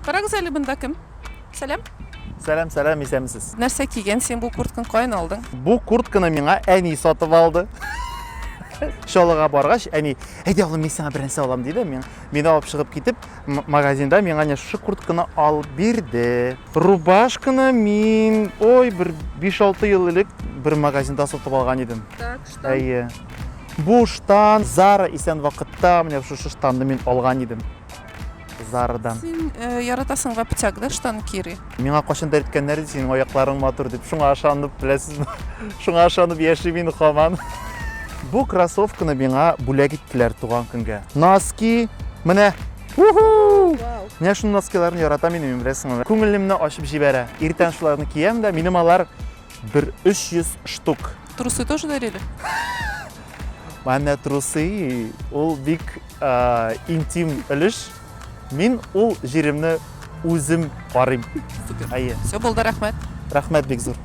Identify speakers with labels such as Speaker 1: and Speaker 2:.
Speaker 1: Карагыз әле монда кем? Сәлам.
Speaker 2: Сәлам, сәлам, исәнмесез.
Speaker 1: Нәрсә кигән син бу куртканы каян алдың?
Speaker 2: Бу куртканы миңа әни сатып алды. Чаллыга баргач, әни, әйдә улым, мин сиңа бер нәрсә алам диде. Мин мине алып чыгып китеп, магазинда миңа менә шушы куртканы алып бирде. Рубашканы мин, ой, бер 5-6 ел элек бер магазинда сатып алган идем.
Speaker 1: Так, штан.
Speaker 2: Әйе. Бу штан Зара исән вакытта менә шушы штанны мин алган идем. Зарадан.
Speaker 1: Син э, яратасың в обтяг, да, штан кири?
Speaker 2: Миңа кайчандыр әйткәннәр иде, синең аякларың матур дип. Шуңа ышанып, беләсезме? Шуңа ышанып яшим мин һаман. Бу кроссовканы миңа бүләк иттеләр туган көнгә. Носки, менә. Уху! Менә шуны носкиларны яратам инде мин, беләсеңме? Күңелемне ачып җибәрә. Иртән шуларны киям дә, минем алар бер 300 штук.
Speaker 1: Трусы тоже дарили?
Speaker 2: Менә трусы, ул бик интим өлеш. Мин ул җиремне үзем карыйм.
Speaker 1: Супер.
Speaker 2: Әйе.
Speaker 1: Все булды, рәхмәт.
Speaker 2: Рәхмәт бик зур.